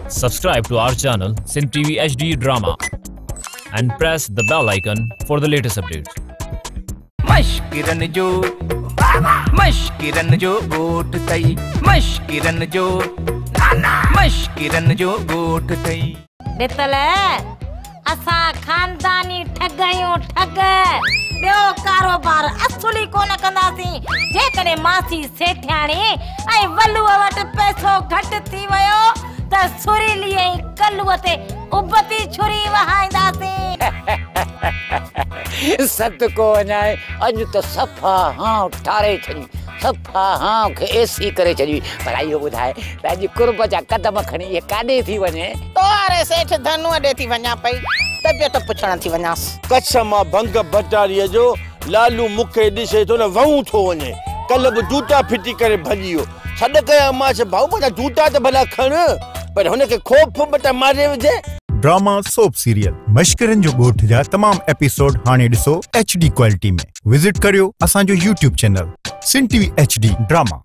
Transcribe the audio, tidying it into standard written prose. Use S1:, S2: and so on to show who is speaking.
S1: Subscribe to our channel Sindh TV HD Drama and press the bell icon for the latest updates.
S2: مشڪرن جو مشڪرن جو ڳوٺ ٿئي مشڪرن جو مشڪرن جو ڳوٺ ٿئي.
S3: ڏتل اسان خانداني ٺڳ آهيون ٺڳ، ٻيو ڪاروبار اصل ئي ڪونه ڪنداسين. جيڪڏهن ماسي سيٺياڻي ۽ ولوء وٽ پئسو گهٽ ٿي ويو ته سريلي ۽ ڪلوء تي ابتي ڇري وهائينداسين.
S4: صدقو وڃائي اڄ ته صفا هانء ٺاري ڇڏي، صفا هانء کي اي سي ڪري ڇڏي. ڀلا اهو ٻڌاء ته اڄ قرب جا قدم کڻي هيء ڪاڏي ٿي وڃين؟
S5: تو واري سيٺ ڌنوء ڏي ٿي وڃان پئي، طبيعت پڇڻ ٿي وڃانس.
S6: ڪڇ مان ڀنگ ڀٽاريء جو لالو مون کي ڏسي ٿو نه وهون ٿو وڃي. ڪلهه به جوتا ڦٽي ڪري ڀڄي ويو. سڏ ڪيامانس، ڀائو منهنجا جوتا ته ڀلا کڻ، پر هن کي خوف به ته ماري وجهي.
S7: ڊراما سوپ سيريل مشڪرن جو ڳوٺ جا تمام ايپيسوڊ هاڻي ڏسو ايڇ ڊي ڪوالٽي ۾ وزٽ ڪريو اسان جو YouTube channel Sindh T V H D drama.